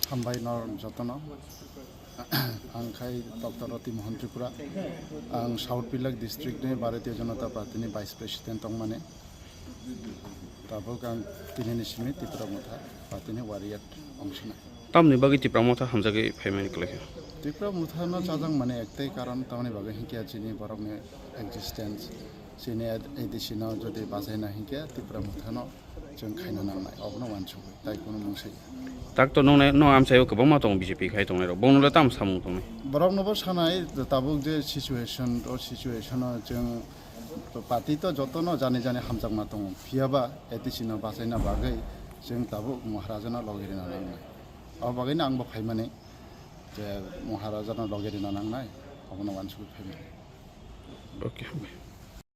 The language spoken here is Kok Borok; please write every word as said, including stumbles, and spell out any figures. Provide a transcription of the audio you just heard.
Hambai nor jotono. Ang khai Doctor Roti Mohan Tripura. Ang South Pilak District ni Bharatiya Janata Party ni Vice President tongmani. Tabuk ang tini ni simi Tipra Motha Party ni warrior ongsina. Tamni bagwi Tipra Motha hamjagwi phaimani kwlai kha? Tipra Motha no chajak mani ektai karon tamni bagwi hinkhe chini borok ni existence, chini A D C no jodi bachaina hinkhe Tipra Motha no chwng khaina nangnai, obono uansukwi, tai kunu mungsi. Tak to nongnai, no amchaio kwbangma tongo B J P khai tongnai rok, bongno le tam samung tongnai? Borok no bo sanai, tabuk je situation, o situation o chwng party to joto no jani jani hamjakma tongo, phiya ba A D C no bachaina bagwi chwng tabuk Maharaja no logi rina nangnai. O bagwi no ang bo phaimani, je Maharaja no logi rina nangnai, obono uansukwi phaimani. Okay.